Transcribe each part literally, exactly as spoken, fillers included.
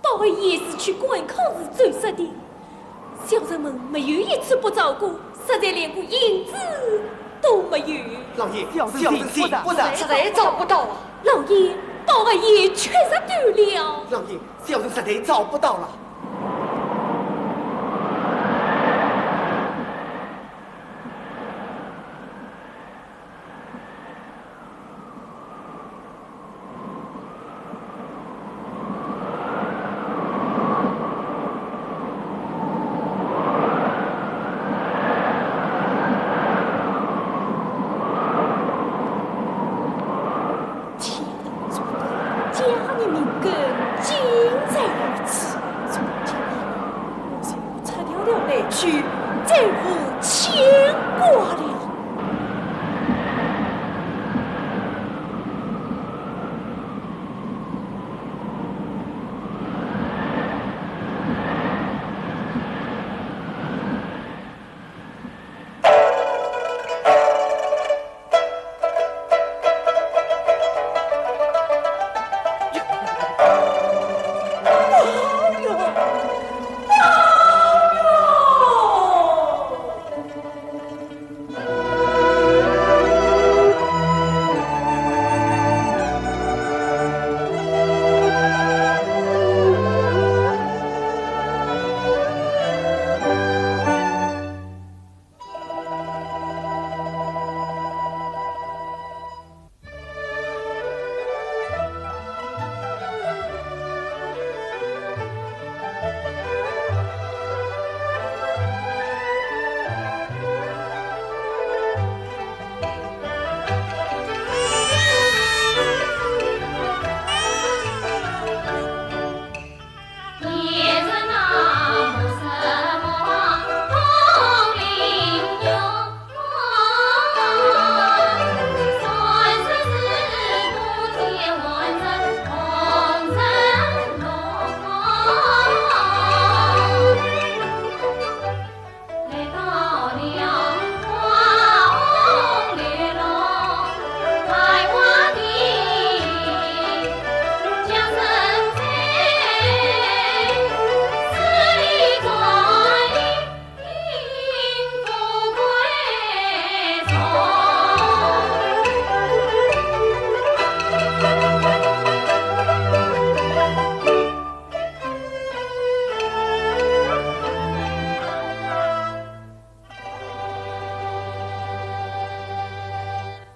宝二爷是去赶考时走失的，小人们没有一处不找过，实在连个影子都没有。老爷，小人寻不着，实在找不到啊。老爷，宝二爷确实丢了。老爷，小人实在找不到了。天道终断，家业命根，尽在于此。从今以后，我就拆掉了雷区，再无牵挂了。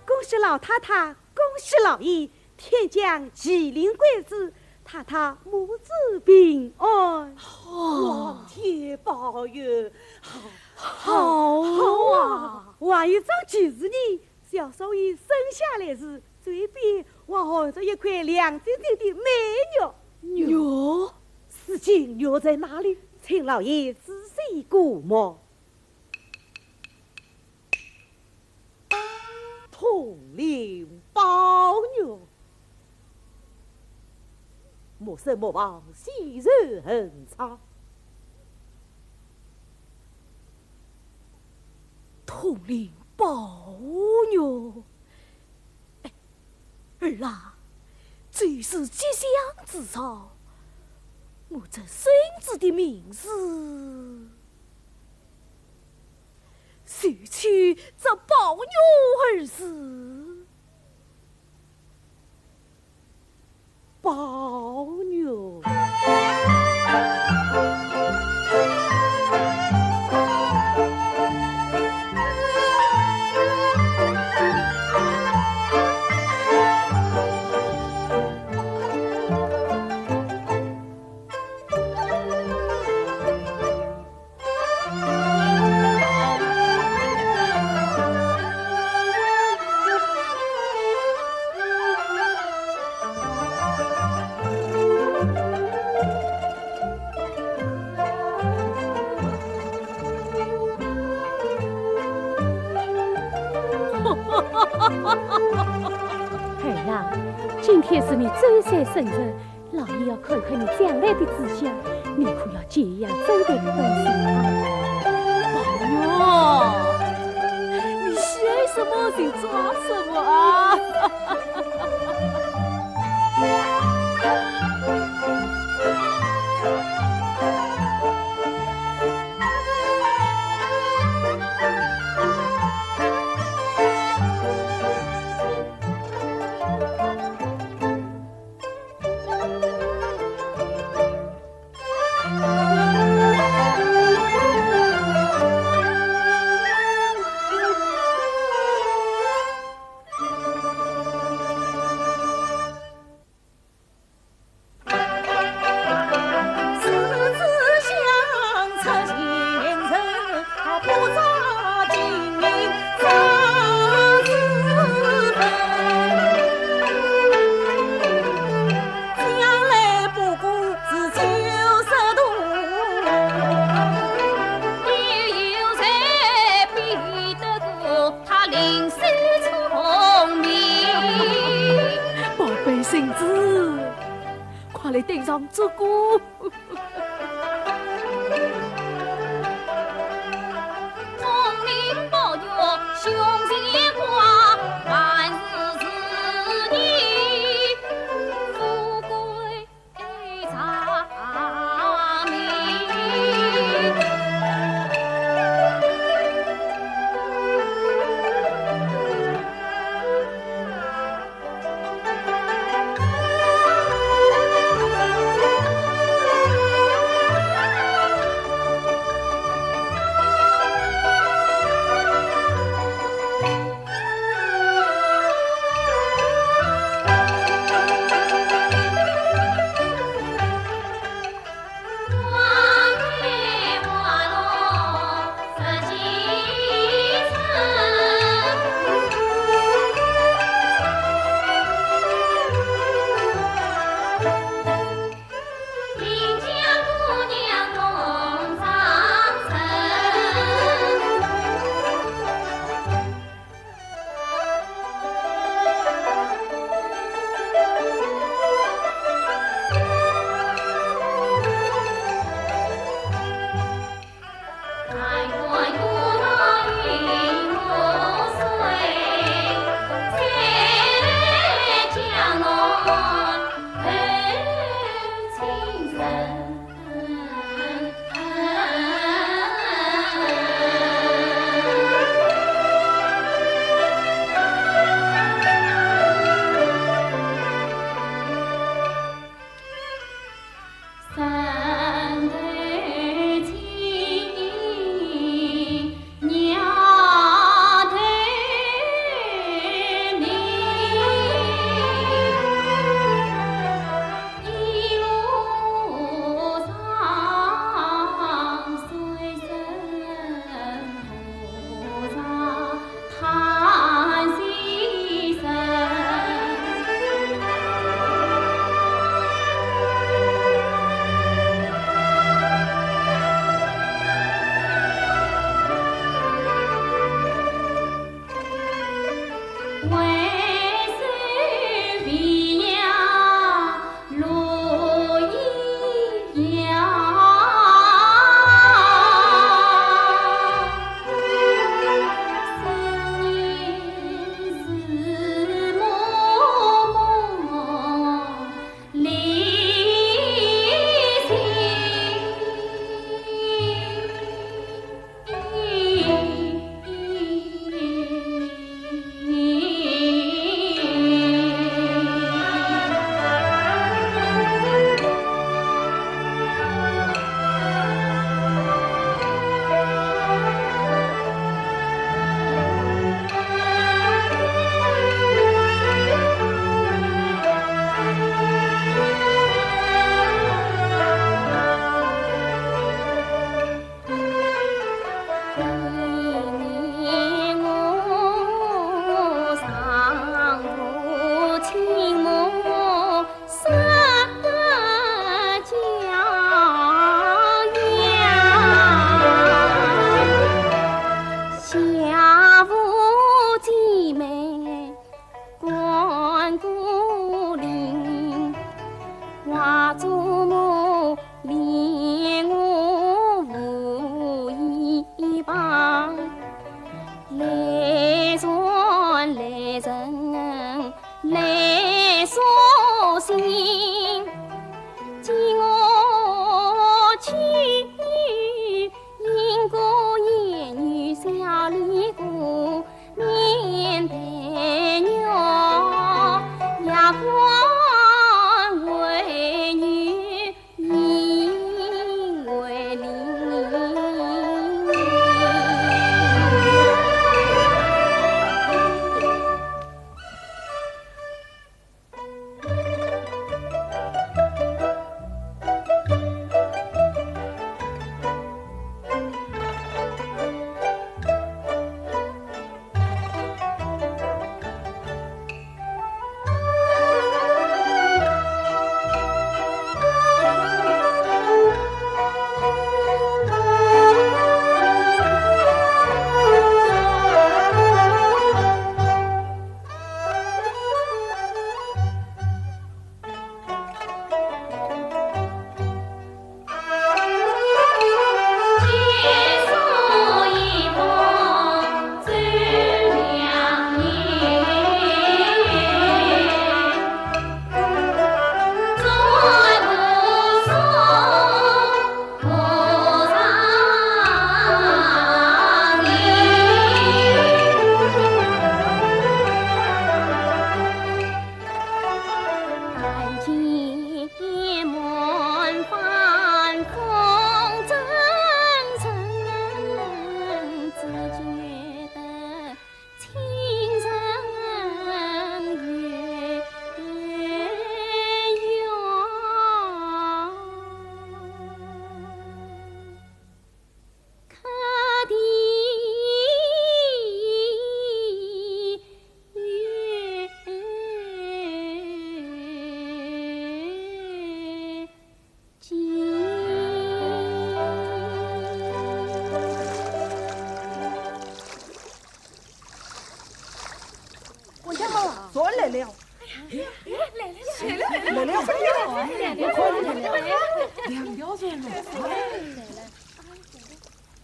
恭喜老太太，恭喜老爷，天降麒麟贵子，太太母子平安。哦。皇天保佑，好，好啊。好啊。还有桩喜事呢，小少爷生下来时，嘴边还含着一块亮晶晶的美玉。玉？如今玉在哪里？请老爷仔细估摸。 通灵宝玉，莫失莫忘，喜寿恒昌。通灵宝玉，哎，儿啊，这是吉祥之兆，莫测孙子的命日。 谁去这宝玉而死？宝玉。 儿啊，今天是你周岁生日， 老爷要看看你将来的志向，你可要这样准备个东西啊。宝玉，你喜爱什么就抓什么啊。做官。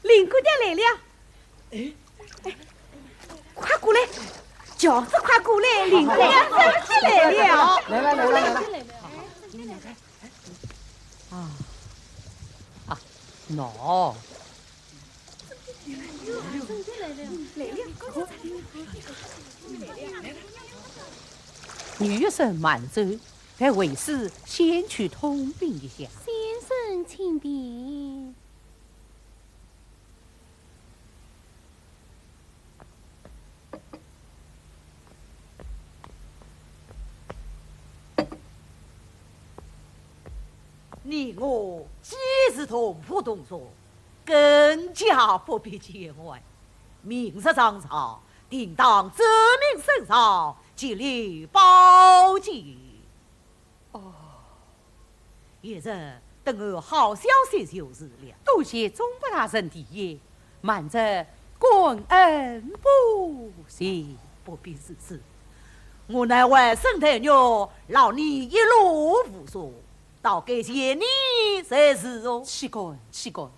林姑娘来了。哎，快过来，轿子快过来，林姑娘真的来了。来来来来来来。啊啊，喏。女生慢走，待为师先去通禀一下。先生请便。 你我既是同父同宗，更加不必见外。明日上朝，定当奏明圣上，接立宝剑。 哦，一日等候好消息就是了。多谢宗伯大人提议，慢侄感恩不尽。不必如此，我乃外甥待奴，劳你一路护送，到该见你才是哦。岂敢，岂敢，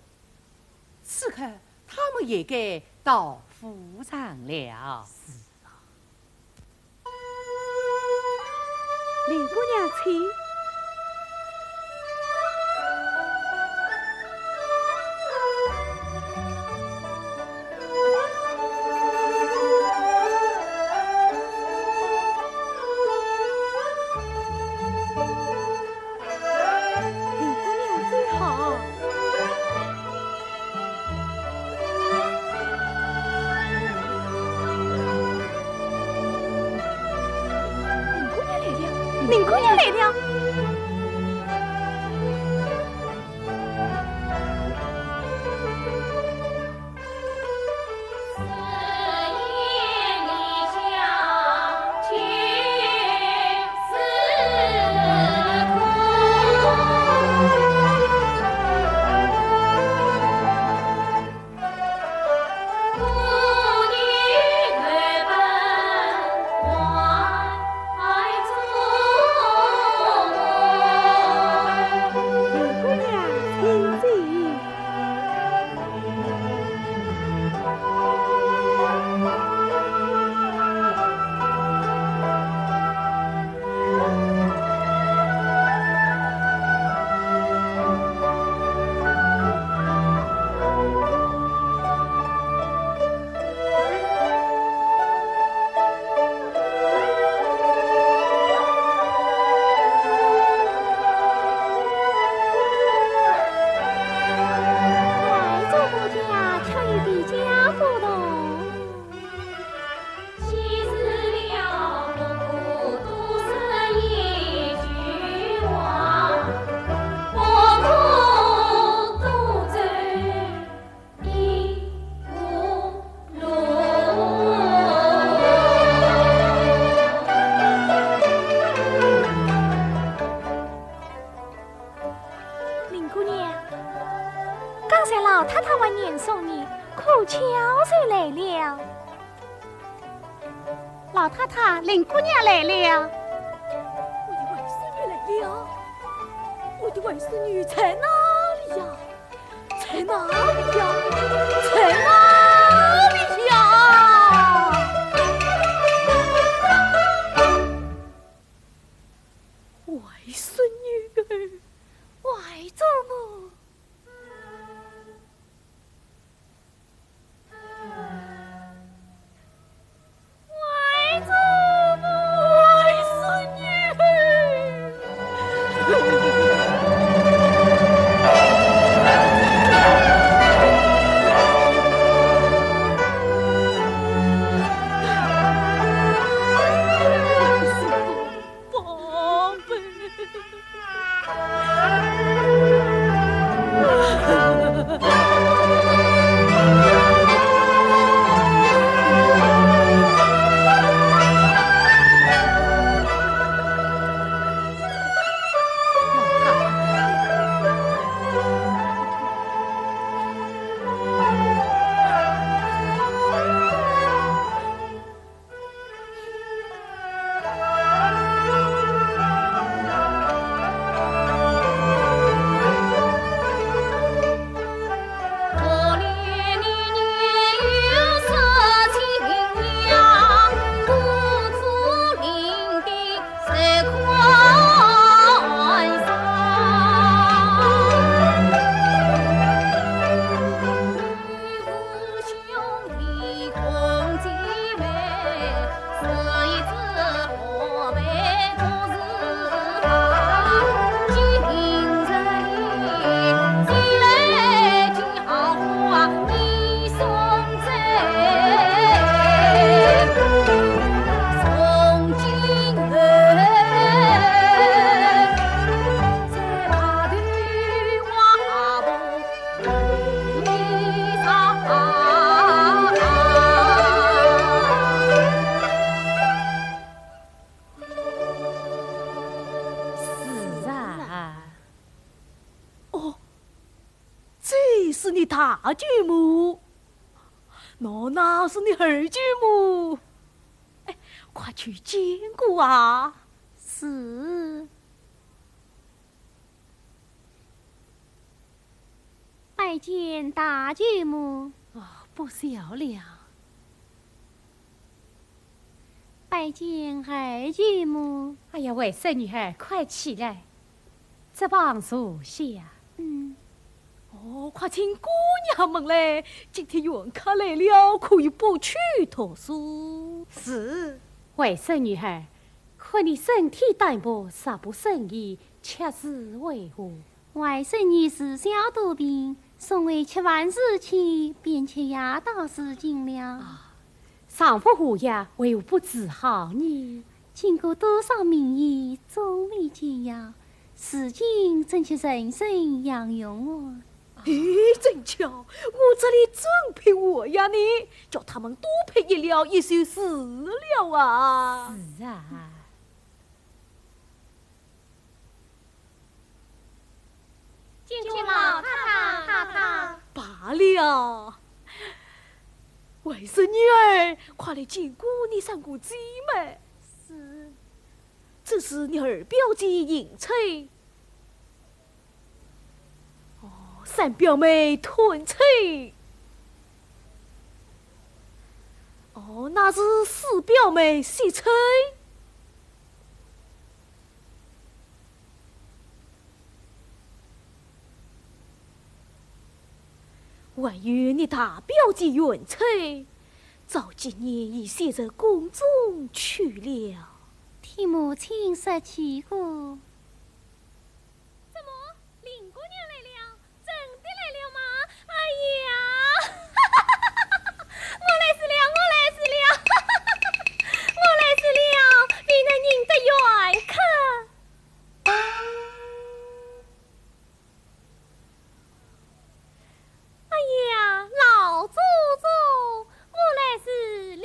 此刻他们也该到府上了。是啊。 林姑娘，请。林姑娘，坐好。 林姑娘来了，林姑娘来了。林姑娘，刚才老太太还念送你，可巧就来了。 老太太，林姑娘来了。我的外孙女来了，我的外孙女在哪里呀？在哪里呀？在哪里呀？外孙女儿，外祖母。 外祖母，外孙女。你大舅母，那那是你二舅母。哎，快去见过啊。是。拜见大舅母。啊，不小了。 拜见二舅母。哎呀，外甥女儿，快起来，这旁坐下。嗯。哦，快请姑娘们来，今天远客来了，可以不去读书。是。外甥女儿，看你身体单薄，煞不胜衣，吃食为何？ 外甥女自小多病，从未吃饭时期，便吃药到如今了。啊，丈夫何药，为何不治好呢？经过多少名医，终未见效，如今正吃人参养荣华。咦，正巧，我这里正配活药呢，叫他们多配一料，也就是了啊。是啊。 见过老太太、太太。罢了，外甥女儿，快来见过你三个姐妹。是。这是你二表姐迎春。哦，三表妹探春。哦，那是四表妹惜春。 还有你大表姐元春，早几年已先入宫中去了。听母亲说起过。怎么，林姑娘来了？ 真的来了吗？哎呀，我来迟了，我来迟了，我来迟了，未能认得元客。哎呀，老祖宗， 我来迟了。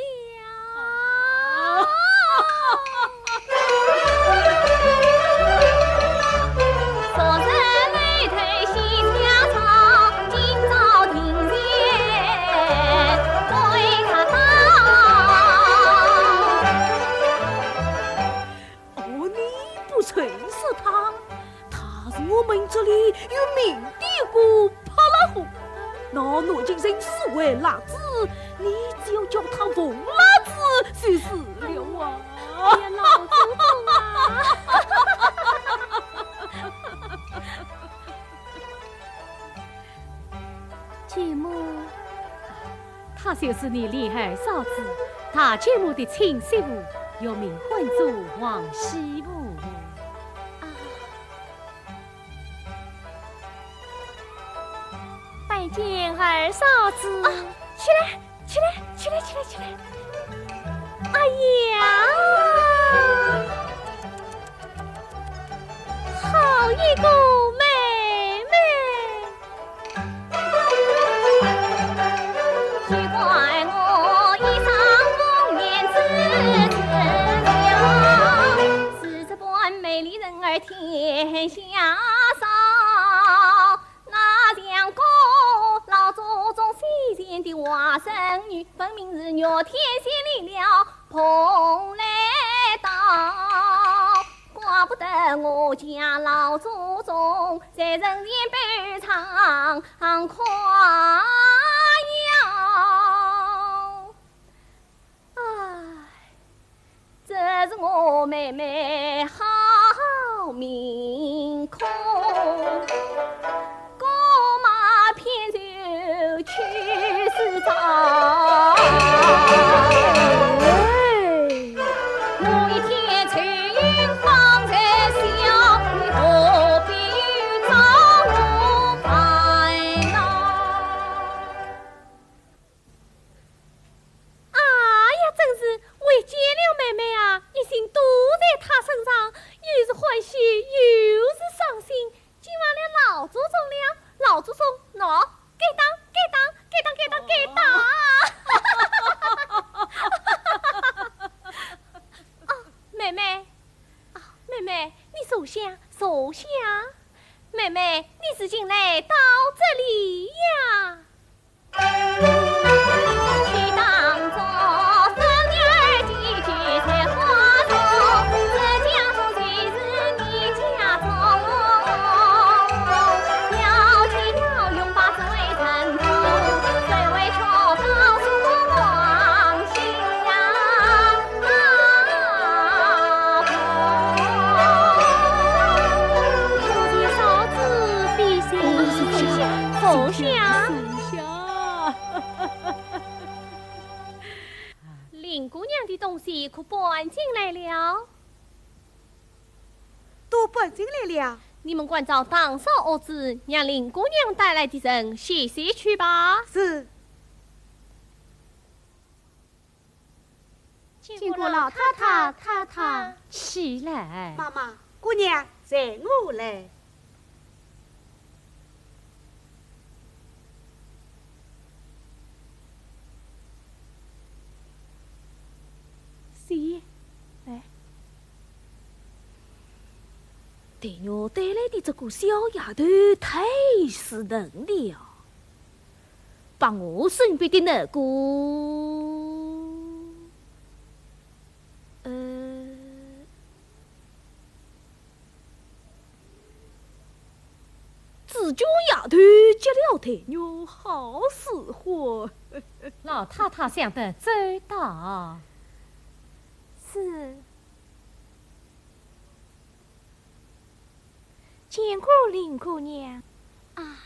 昨日楼头戏家唱，今朝庭前对客到。哦，你不认识他？ 他是我们这里有名的一个泼辣货，那南京人所谓辣子，你只要叫他凤辣子就是了啊。哎呀，老祖宗啊！舅母， 她就是你林二嫂子，大舅母的亲媳妇，又名唤作王媳妇。啊，拜见二嫂子。啊，起来，起来，起来，起来，起来。哎呀，好一个妹妹！ 只怪我一生红颜之子了，是这般美丽人儿天下少。那像个老祖宗先前的外甥女，分明是逆天仙来了，蓬莱岛。 怪不得我家老祖宗在人间悲唱快要。唉，这是我妹妹好命苦，姑妈偏就去世早。我一天愁云放在笑，你何必找我烦恼？哎呀，真是为见了妹妹啊，一心都在她身上，又是欢喜又是伤心。今晚了老祖宗了，老祖宗喏，该当，该当，该当，该当，该当。啊，妹妹，啊，妹妹，你坐下，坐下。妹妹，你是情来到这里呀。 林姑娘的东西可搬进来了？都搬进来了。你们关照打扫屋子，让林姑娘带来的人洗洗去吧。是。 见过老太太、太太。起来。妈妈，姑娘，随我来。谁？哎。黛玉带来的这个小丫头太是能了。 把我身边的那个，呃，紫鹃丫头接了黛玉好使唤。老太太想得周到。是。 见过林姑娘。啊。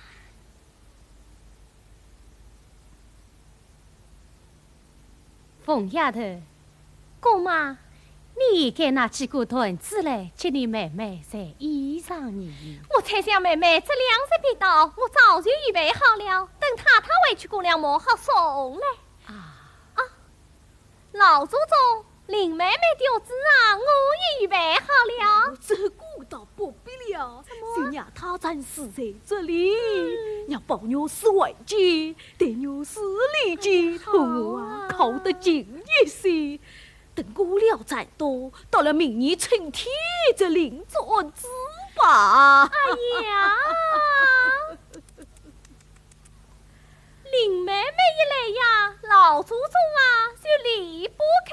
凤丫头，姑妈，你也该拿几个缎子来给你妹妹晒衣裳呢。我猜想妹妹这两日便到，我早就预备好了，等太太回去，姑娘磨好送来。啊。啊， 老祖宗，林妹妹的袄子啊，我也预备好了。这个倒不必了，怎么？就让她暂时在这里，嗯。让宝玉是外间，黛玉是里间，哎，好啊。和我啊靠得近一些。等过了战端，到了明年春天再另作主吧。哎呀！ 林妹妹一来呀，老祖宗啊，就离不开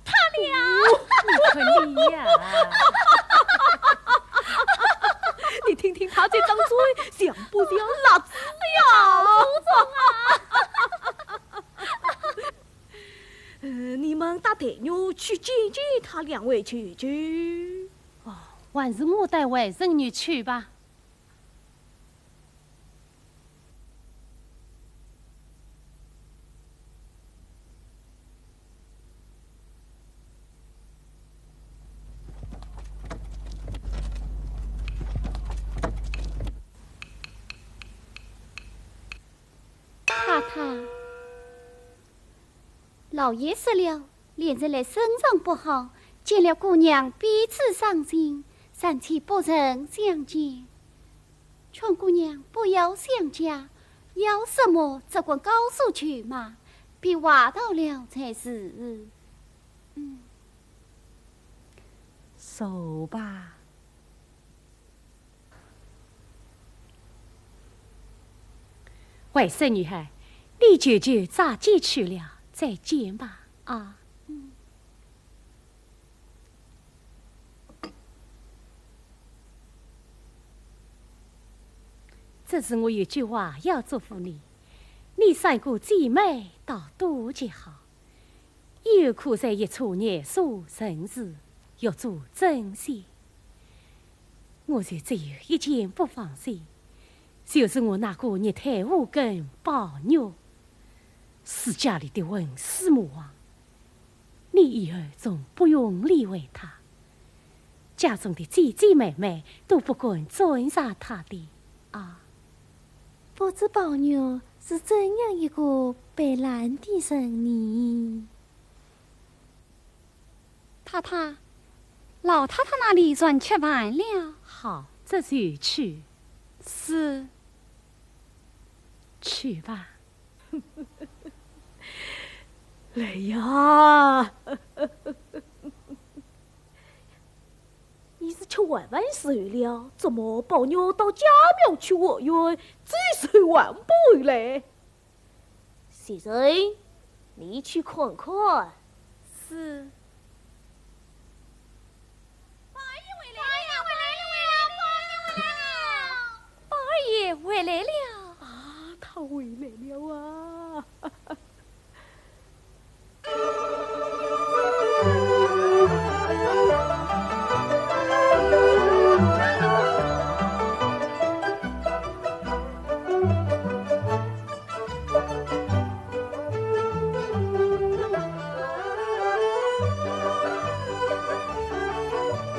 她了。哦，你看你呀。你听听她这张嘴，像不像辣子呀？哎呀，老祖宗啊！呃，你们带黛玉去见见她两位舅舅。哦，还是我带外甥女去吧。 太太，老爷说了，连日来身上不好，见了姑娘彼此伤心，暂且不曾相见。劝姑娘不要想家，要什么只管告诉舅妈，别话到了才是。嗯，走吧。 外甥女儿，你舅舅早就去了，再见吧，啊。嗯。只是我有句话要嘱咐你，你三个姊妹倒多极好。 有可在一处念书成字，欲做针线。我就只有一件不放心，就是我那个热胎无根宝玉，是家里的混世魔王，你以后总不用理会他。 家中的姐姐妹妹都不敢沾惹他的啊。不知宝玉是怎样一个白烂的人呢？太太，老太太那里算吃饭了。好，这就去。是。去吧。 来呀！已是吃晚饭时候了，怎么宝玉到家庙去化缘，只是还不回来？袭人，你去看看。是。宝二爷回来了，宝二爷回来了，宝二爷回来了。啊，他回来了啊！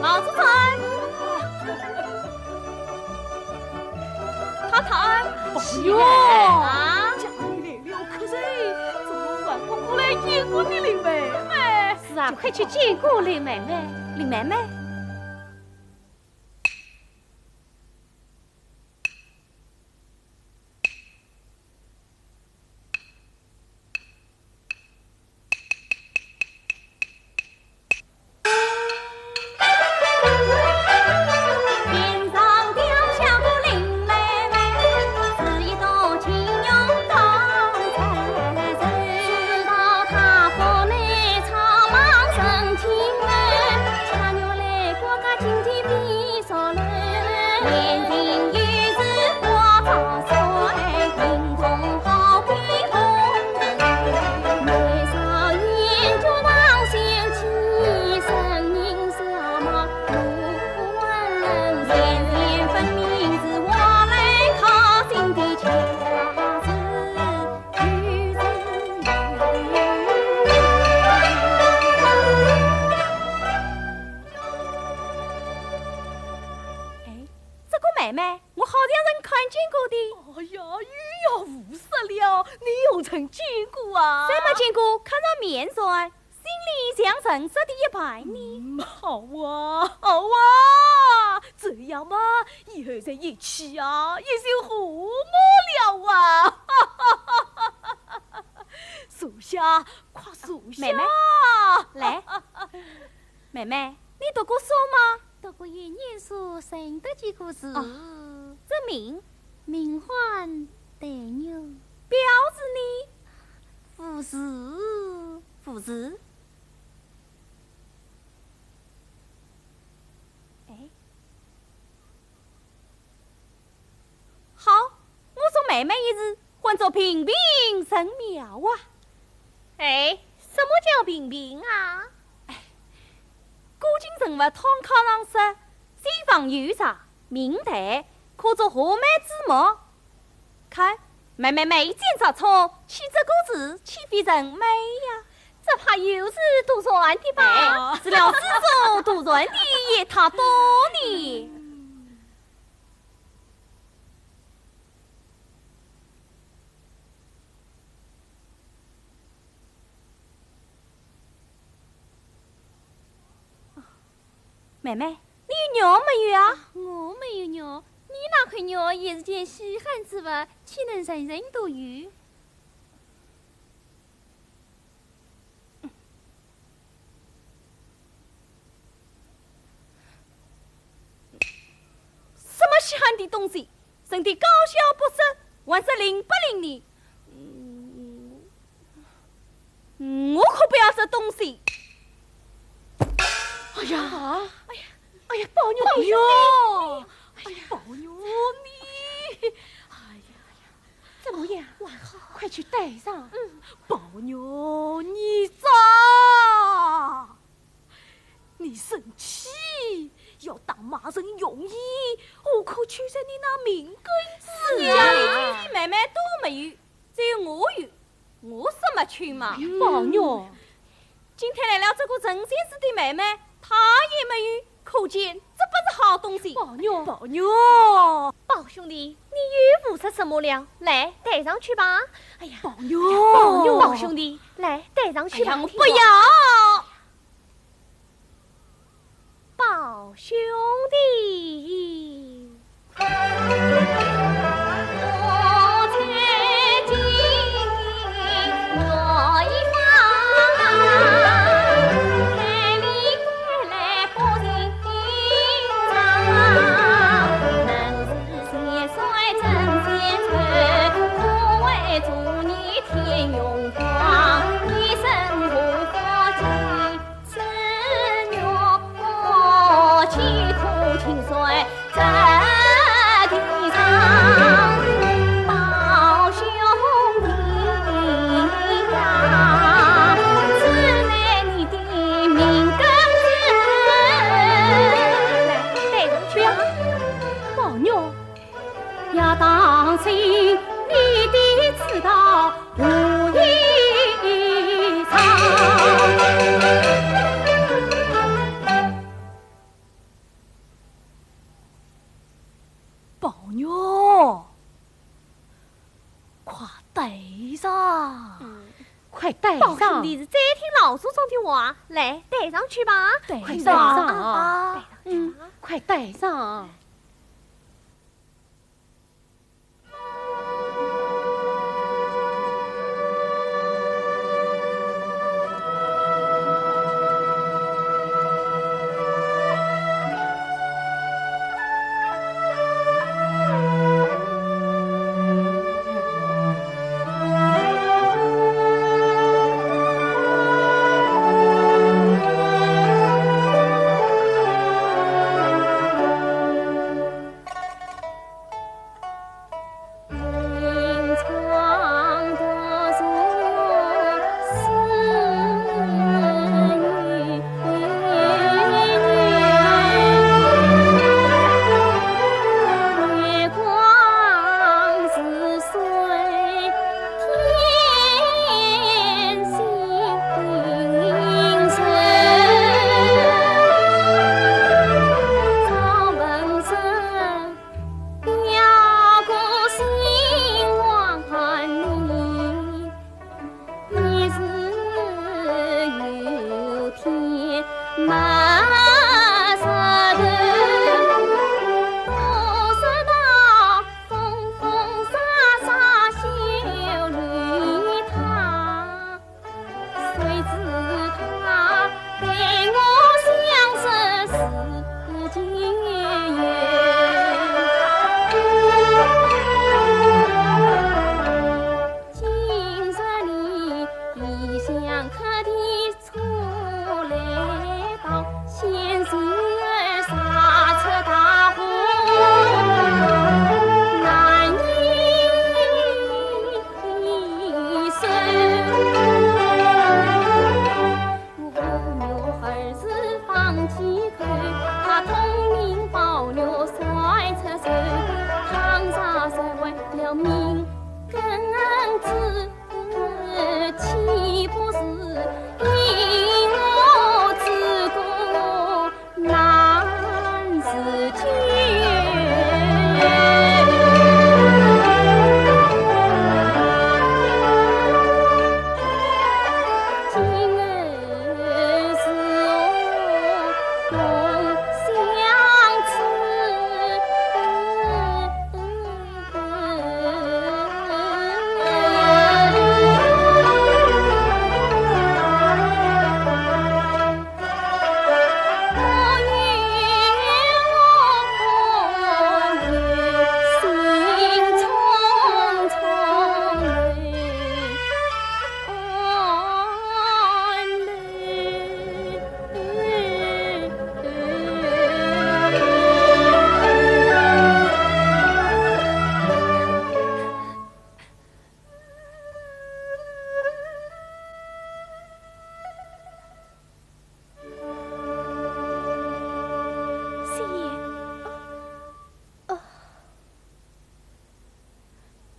老祖宗，太太，哎哟，啊，家里来了客人，怎么还不过来见过你林妹妹？是啊，快去见过林妹妹。林妹妹。 哎，这个妹妹，我好像曾看见过的。哎呀，又要胡说了，你又曾见过啊？怎么见过？看上面容，心里像认识的一般呢。嗯，好啊，好啊，这样嘛，以后在一起啊，也就和睦了啊。坐下，快坐下。妹妹，来。 妹妹，你读过书吗？读过一年书，认得几个字。啊，这名？名唤黛玉。表字呢？无字，无字。哎， 好，我送妹妹一字，唤作平平神妙啊。哎，什么叫平平啊？哎，古今人物唐考上说，西方有才，名黛，可作画眉之目。看，妹妹眉间着重，起这个字，岂非人美呀？这怕又是杜撰的吧？哎，除了诗书，杜撰的也太多呢。 妹妹，你有玉没有啊？啊，我没有玉，你那块玉也是件稀罕之物，岂能人人都有？ 什么稀罕的东西？人的高下不识，还说灵不灵呢？嗯，我可不要这东西。哎呀，啊，哎呀，哎呀，宝玉，宝玉，哎呀，宝玉你，哎呀，哎呀。 怎么样？还好。快去戴上。嗯。宝玉，你这，你生气要打骂人容易，何苦求在你那命根子啊？是呀，你妹妹都没有，只有我有，我什么求嘛？宝玉， 今天来了这个陈仙子的妹妹，她也没有，可见这不是好东西。宝玉，宝玉，宝兄弟，你又胡说什么了？来，戴上去吧。哎呀，宝玉，宝兄弟，来，戴上去吧。哎呀，我不要。 宝兄弟。要当心你的刺刀无意藏。宝玉，快带上。嗯。快带上。宝兄弟是在听老祖宗的话，来，带上去吧。带上。快带上。啊，带上去啊。嗯，快带上。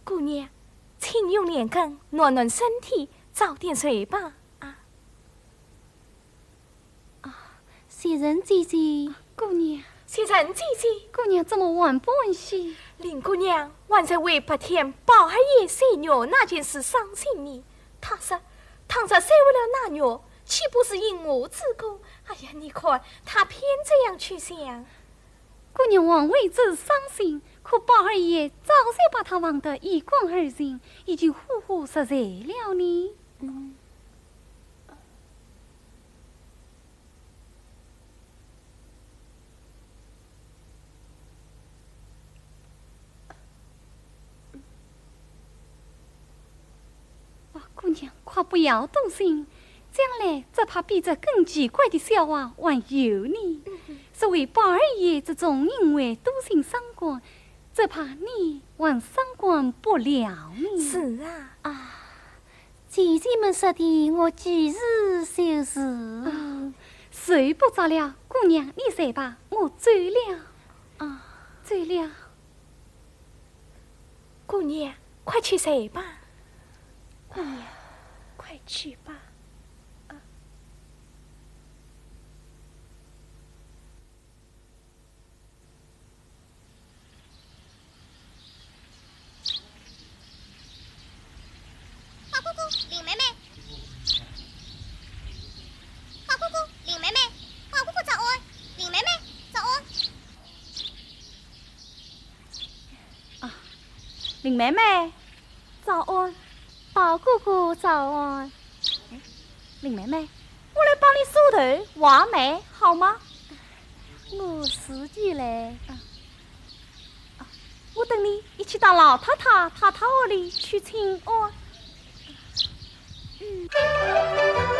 姑娘，请用莲根暖暖身体，早点睡吧。啊。啊，袭人姐姐。姑娘。袭人姐姐。姑娘怎么还不安歇？林姑娘还在为白天宝二爷戏虐那件事伤心呢。她说，倘若收回了那虐，岂不是因我之过？哎呀，你看，她偏这样去想。 姑娘还为此伤心，可宝二爷早就把她忘得一干二净，已经呼呼入睡了呢。嗯。 啊，姑娘，快不要动心，将来只怕比这更奇怪的笑话还有呢。嗯哼。所谓宝二爷这种行为笃信伤官，只怕你还伤官不了呢。是啊。啊，姐姐们说的，我几时就是。啊，睡不着了，姑娘，你睡吧，我走了。啊。走了。姑娘，快去睡吧。姑娘，快去吧。啊。 花姑姑，林妹妹。花姑姑，林妹妹。花姑姑早安，林妹妹早安。啊，林妹妹，早安。宝姑姑早安。哎，林妹妹，我来帮你梳头、画眉，好吗？我自己来。啊。 啊，我等你一起到老太太、太太屋里去请安。嗯。